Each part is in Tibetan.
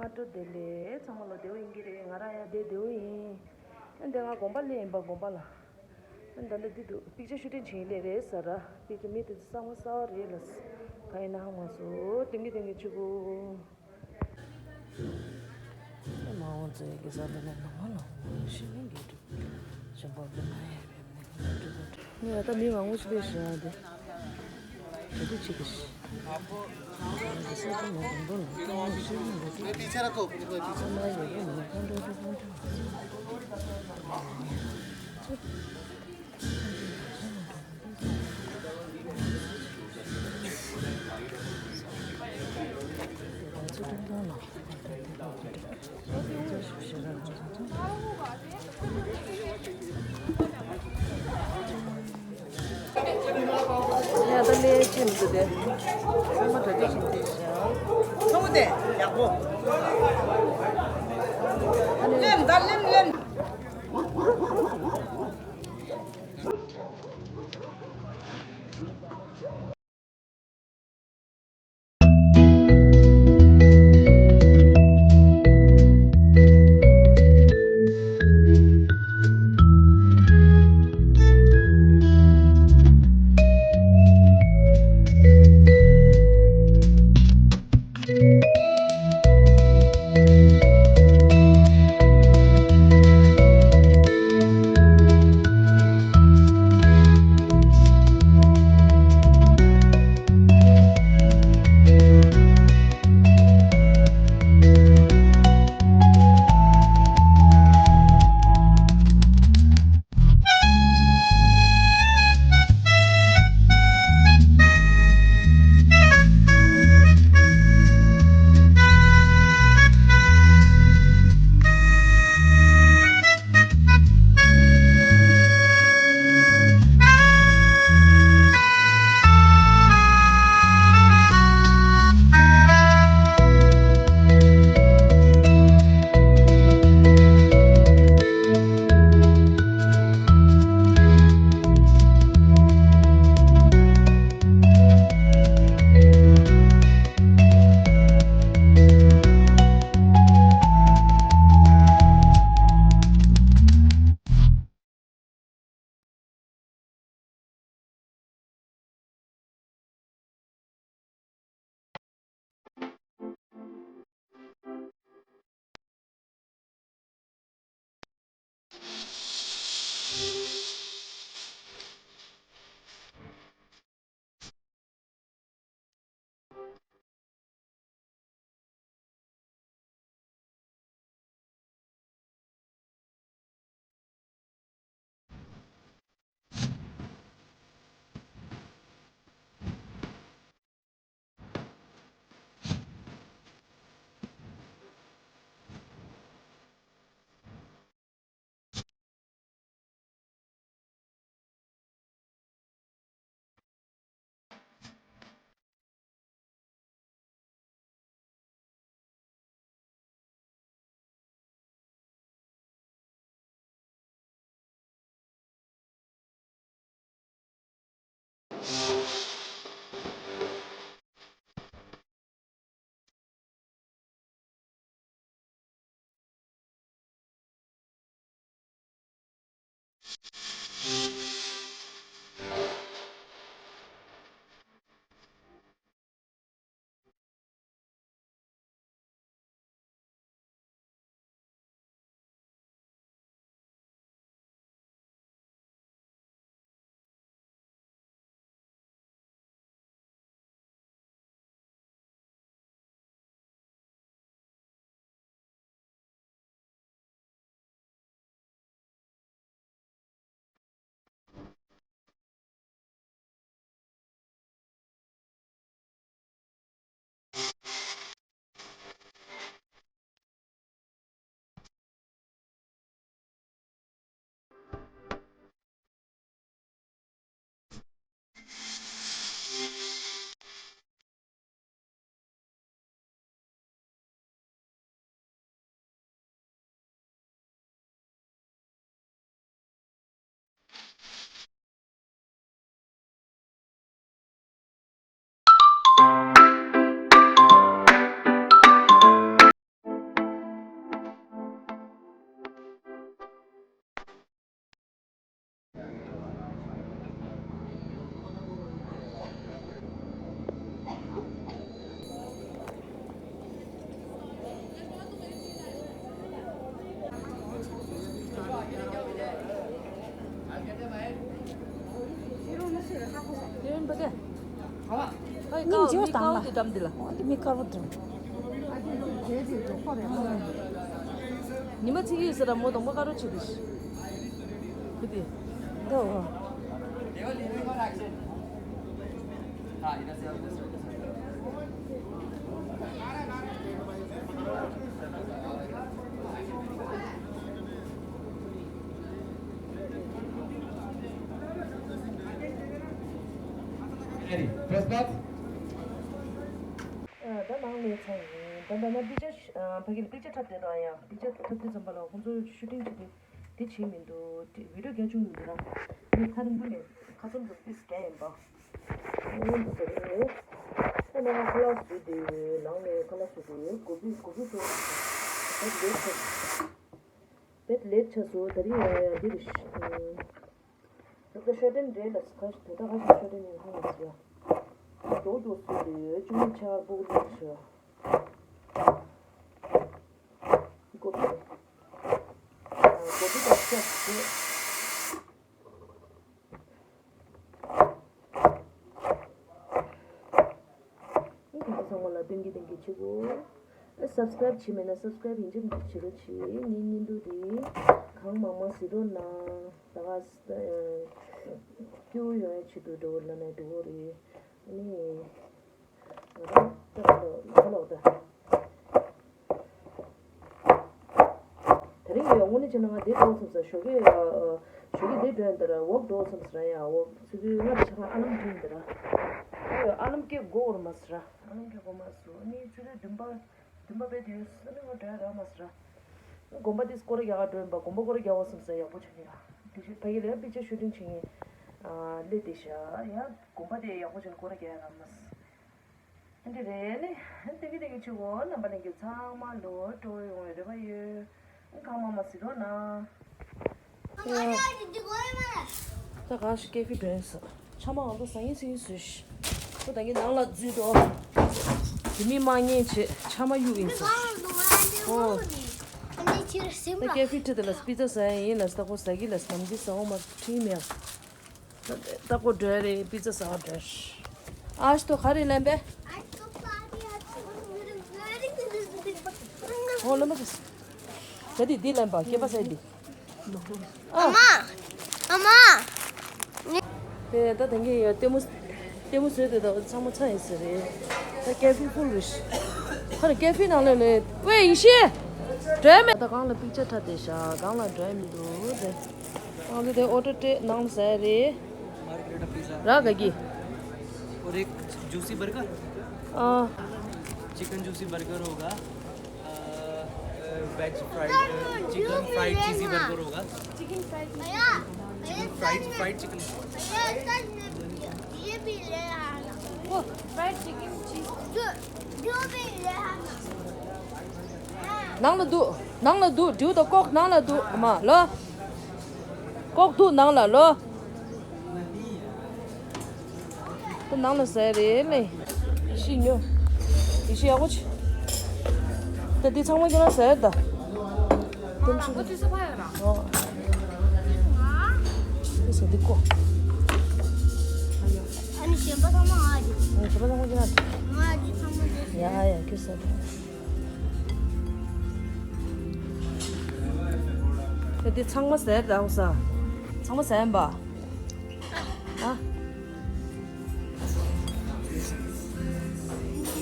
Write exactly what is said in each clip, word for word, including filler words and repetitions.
སྔ་དྲོ་བདེ་ལེགས། ཚང་མ་ལ་བདེ་པོ་ཡིན་གྱི་རེད། ང་རང་ཡང་བདེ་བདེ་པོ་ཡིན། ཨ་འདི་ང་དགོན་པ་སླེབས་ཡིན་པ། དགོན་པ་ལ། ཨ་ད་ལྟ་འདི་འདུག་པིག་ཅར་ཤུ་ཊིང་བྱེད་ཡིན་ལེ་རེད་ཟེར་ར། པིག་ཅར་མི་དེ་ཚོ་གསར་མ་གསར་པ་རེད་ལ། ག་ཡིན་ན་ཧ་མ་སོང་། ཏིང་གི་ཏིང་གི་ཆུ་གུ། མ་འོང་ཚེ་གི་ས་ལ་ནས་ནང་ལ་ཤི་མིན་གི་འདུག་ཞིམ་པོ་གི་ན་ཡ་རེད། ངས་ད་མི་མང་པོ་ཞིག་ཕེབས་ཤག་འདི། ག་དུས་ཅིག་གི་ཤི། ས་ཆ་མ་འདུག་ལ་ཏང་ཤི་མི་འདུག་ས་ན་ཡོད་པ་མི་ཁོང་ཁྲོ་ཁོང་ཁྲོ། ཡ་ད་ལས་ཅི་མི་འདུག་དེ། ཚང་མ་གྲ་སྒྲིག་བྱེད་དེ་བཞག་ཚོགས་དེ་ཡག་པོ། ལེན་ད་ལེན་ལེན། དཀར་པོ་དེ་འགྲམ་འདི་ལ། འོ་འདི་མི་དཀར་པོ་འགྲམ། ཉི་མ་ཚིག་ཡོད་ཟེར་ར་མོ་དང་མོ་དཀར་པོ་བྱེད་དེ་ཤི། ཁུ་དེ། འདི་འོ། Ready. Press pause. ད་ནང་ནས་ཚང་ཡིན། ད་ལྟ་ན་པིག་ཅར་ཕ་གི་ལ་པིག་ཅར་འཁྲབ་བསྡད་དང་ཡང་པིག་ཅར་འཁྲབ་དུས་ཙམ་པ་ལ་ཁོང་ཚོ་ཤུ་ཊིང་བྱེད་དུས་དེ་བྱེད་མི་འདུག་དེ་བི་ཌིའོ་རྒྱག་བཅུག་མི་འདུག་ར། ངས་ཐག་རིང་པོ་ནས་ཁ་ཚོན་དུ་ཏིས་རྒྱག་ཡིན་པ། ཨོ་འདི་ཟེར་རེད། ཨ་ནང་ཁ་ལག་བཟོས་དེ་ནང་ནས་ཁ་ལག་བཟོས་དེ་གོ་བི་གོ་བི་ཏོ་བེད་ལེབ་ཆགས། བེད་ལེབ་ཆགས་སོ། ད་རིང་ཡང་ཡང་འདི་རེད། ད་ཤོ་ཊན་རེད་ལ་ཁ་ཤས་དེ་ད་ཁ་ཤས་ཤོ་ཊན་ཡིན་ཧང་ཟེར། མགྱོགས་མགྱོགས་བཟོས་དེ་ཡོད་ཅུང་ཆར་པོ་ལེབ་ཆགས། གོ་བི་གོ་བི་ད་ཆགས་སོ། ཨ་ཁྱེད་ཚོ་ཚང་མ་ལ་སྟོན་གྱི་སྟོན་གྱི་བྱེད་དགོས། ཨ་སབ་སི་ཀ་རེབ་བྱས་མེད་ན་སབ་སི་ཀ་རེབ་ཡིན་གཅིག་མིན་གཅིག་བྱེད་རོགས་གྱིས། ངའི་བརྙན་ཐུང་དེ་གང་མང་མང་གཟིགས་རོགས་གནང་། ད་ག་ས་སྐྱིད་པོ་ཡོང་ཡ་ཆེད་དུ་འགྲོ་ལ་ནས་འགྲོ་གི་རེད། ཨ་ནི་ང་རང་ལྟ་ལོག་ལྟ་ལོག་ད། དེ་རིང་ཡོད་དངོས་གནས་བྱས་ན་ང་འདི་འགྲོ་སོང་ཟེར་ཞོགས་ཀས་ཨ། ཞོགས་ཀས་འདི་འགྲོ་ཡིན་ད་ར་ཝོག་འགྲོ་སོང་ཟེར་ཡ་ཝོག་ཚུར་ཚུར་ང་ཆ་ལ་ཨ་ལམ་འགྲོ་ཡིན་ད་ར། ཨ་ཡོ་ཨ་ལམ་སྐད་གོ་བར་མ་ཟེར་ར། ཨ་ལམ་སྐད་གོ་མ་སོང་ནི་ཚུར་ཚུར་བདུན་པ་བདུན་པ་བས་དུས་སུ་ནི་ང་འགྲོ་ཡ་ར་མ་ཟེར་ར། དགོན་པ་དེ་སྐོར་རྒྱག་ག་འགྲོ་ཡིན་པ་དགོན་པ་སྐོར་རྒྱག་འོ་སོང་ཟེར་ཡག་པོ་བྱུང་ཡ། དེ་བཞིན་ཕ་གི་ལ་པིག་ཅར་ཤུ་ཊིང་བྱེད་ངེས་ལས་དེ་ཤ་ཡ་དགོན་པ་དེ་ཡག་པོ་བྱུང་སྐོར་རྒྱག་ཡ་ར་མ་ཟེར། འདི་རེད་ནི། ཏེང་གི་ཏེང་གི་ཆུ་བོ་རྣམ་པ་ལྷན་རྒྱས་ཚང་མ་ལོ་སྤྲོ་ཡོང་བའི་རེ་བ་ཡོད། གང་མང་མང་གཟིགས་རོགས་གནང་། ད་གང་ཞིག་ཀེ་ཕི་འགྲོ་ཡིན་ཟེར། ཕྱགས་མ་ང་ཚོ་ཟ་ཡིན་ཟ་ཡིན་ཟོས་ཤི། ཁོ་ད་གིན་ནང་ལ་འཛུལ་འགྲོ། དེ་མི་མ་ཉན་བྱེད་ཕྱགས་མ་གཡུག་ཡིན་ཟེར། ཨོ། ད་ཀེ་ཕི་ཁྲིད་དེ་ལ་པི་ཛ་ཟ་ཡ་ཡིན་ལ་ད་ཁོ་ཟ་གི་ལ་ནམ་རྒྱུན་ཟ་འོང་མ་ཁྲིད་མེད། ད་ཀོ་འགྲོ་རེད། པི་ཛ་ཟ་བ་འགྲོ། ཨ་ཤི་ཏོ་ག་རེ་ལེན་པས། ཨོ་ལེན་པ་ཟེར། ད་དེ་འདི་ལེན་པ་སྐྱེས་པ་ཟེར་འདི། ཨ་མ། ཨ་མ། དེ་ད་དེང་གི་ཡ་ལྟད་མོ་ལྟད་མོ་བཟོས་དེ་ད་ཚང་མ་ཚང་ཡིན་ཟེར་རེད། ད་ཀེ་ཕི་ཕུལ་རེད། ཁ་ནས་ཀེ་ཕི་ནང་ལས་ལས་ཝེ་ཡིན་ཤེས། འགྲོ་མེད་ད་གང་ལ་པིག་ཅར་འཁྲབ་བསྡད་ཤག་གང་ལ་འགྲོ་མི་འདུག་དེ། ང་ཚོ་དེ་ཨོ་ཏོ་སྤྲད་ནང་ཟ་རེད། margarita pizza ར་ག་གི། और एक juicy burger. ཨ། chicken juicy burger होगा। Veg fried chicken fried cheesy burger होगा। Chicken fried chicken fried fried chicken. ये भी ले आना। वो फ्राइड चिकन चीज़। जो भी ले आना। ནང་ལ་འདུག་ནང་ལ་འདུག་འདྲིའུ་དང་ཀོག་ནང་ལ་འདུག་ཨ་མ་ལོ། ཀོག་འདུག་ནང་ལ་ལོ། ཁོ་ནང་ལ་ཟ་རེད་ལེ། ཡེ་ཤེས་ཉོ། ཡེ་ཤེས་ཡག་པོ་ཆེ། ད་འདི་ཚང་མ་ཁྱོད་རང་ཟ་ཡ་ད། དེ་མི་ཤེས། ཨོ། ཁྱོད་ཟ་འདི་ཀོ། ཨ་ནི་གཞན་པ་ཚང་མ་ང་ཡི། ཨ་གཞན་པ་ཚང་མ་ཁྱོད་རང་ཟ། ང་ཡི་ཚང་མ་འདི་ཟ། ཡ་ཡ་ཁྱོད་ཟ། ཁྱོད་འདི་ཚང་མ་ཟ་ཡ་ད་ཨོ་ཟ། ཚང་མ་ཟ་ཡ་ཡིན་པ། ཨ།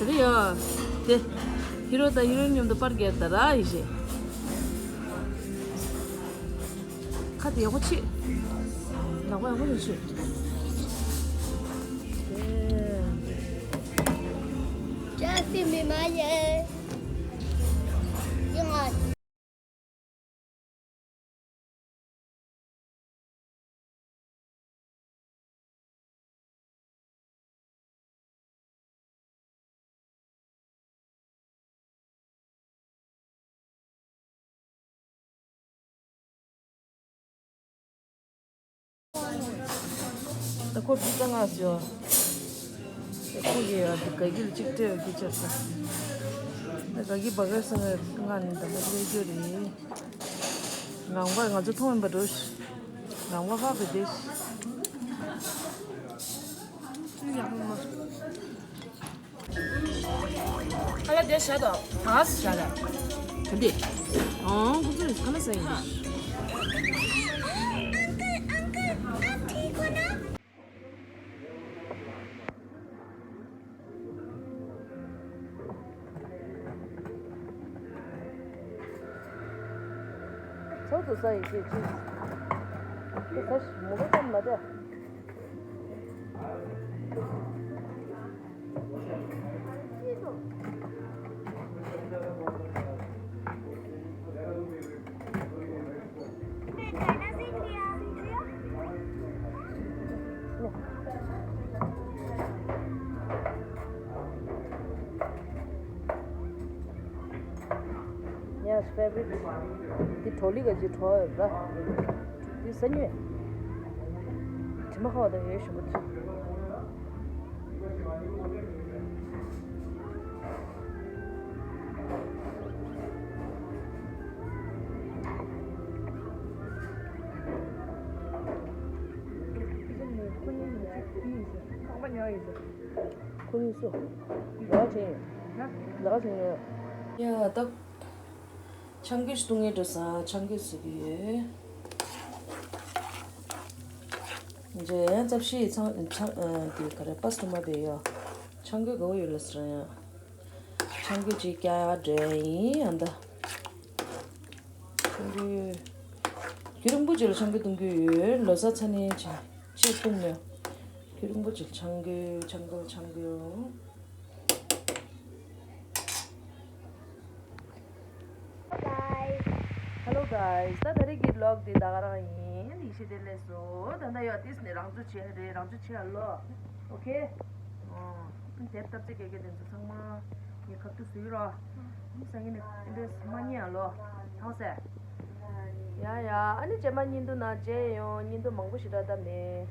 དེ་རེད་ཡ། དེ། ཧི་རོ་དང་ཧི་རོ་ཡིན་མཉམ་དུ་པར་རྒྱག་ད་ར་ཡི་ཞེས། ཁ་དེ་ཡག་པོ་ཆེ། ལག་པ་ཡག་པོ་ཡིན་ཆེ། ཅག་སི་མི་མ་ཡེ། ཡང་ང་། ད་ཁོ་པི་ཙ་མངགས་ཡོད། ད་ཁོ་གིས་ཡ་དགའ་སྐྱིད་ལ་གཅིག་སྤྲད་ཡོད་ཀྱི་ཆར་ས། ད་དགའ་སྐྱིད་བ་གར་སང་མངགས་ནས་ད་ལྟ་སླེབས་རྒྱུ་རེད། རང་དབང་ང་ཚོ་མཐོང་ཡིན་པ་འགྲོ། རང་དབང་ཧ་བེ་དེ། ཡག་པོ་མ། ཁ་ལག་དེ་བཞག་དང་། ག་བཞག་ལ། ག་འདི། ཨང་ཁོ་ཚོས་ཁ་ལག་ཟ་ཡིན་ན། ཚོགས་སུ་ས་ཡི་ཤེས་ཅི། ཁྱོད་ས་ཞིག་མོ་གོ་ཙམ་མ་བསྡད། Yes, favorite. འདི་གྲོ་ལི་ག་ཅི་གྲོ་ཡོད་ར། འདི་ས་ཉོས། དྲི་མ་ཁ་བ་དང་ཡོད་ཞུ་གི་འདུག་ཁོ་གཉིས་སུ། ལག་ཆེན་ཡོད། ལག་ཆེན་ཡོད། ཡ་ད། ཆང་གོས་བཏུང་ངེས་འགྲོ་ས་ཆང་གོས་ཟེར་གི་ཡོད། འཇེ་ཡང་ཚབ་ཤི་ཚང་ཆང་དེ་ག་རེ་པ་སི་ཏོ་མ་བེ་ཡོ། ཆང་གོས་ག་བོ་ཡོད་ལ་ཟེར་ཡང་། ཆང་གོས་ཅིག་སྐྱ་ཡ་འདྲེ་ཡིན་ཨ་མདའ། ཆང་གོས། རྒྱུན་རིང་པོ་ཅིག་ལ་ཆང་གོས་བཏུང་གི་ཡོད། ལོ་གསར་ཚ་ནས་ཅིག་ཅིག་བཏུང་ནས། རྒྱུན་རིང་པོ་ཅིག་ཆང་གོས་ཆང་གོས་ཆང་གོས། Hello guys. ད་ད་རེས་ཀྱི་vlog་དེ་ད་ག་རང་ཡིན། ཡེ་ཤེས་བདེ་ལེགས་སོ། ད་ལྟ་ཡོད་དེ་ནས་རང་ཚོ་བྱེད་རེད། རང་ཚོ་བྱེད་ཨ་ལོ། ཨོ་ཁེ། ཨོ། དེབ་ལྟ་ཚེ་དགེ་རྒན་དེ་ཚོ་ཚང་མ་ངས་ཁ་ཐུག་བཟོས་རོགས། སང་ཉིན་ནས་འདྲེས་མ་ཉེ་ཨ་ལོ། ཐང་སེ། ཡ་ཡ། ཨ་ནི་རྗེས་མ་བརྙན་ཐུང་ནང་མཇལ་ཡོང་། བརྙན་ཐུང་མང་པོ་ཞིག་རག་ད་མེད།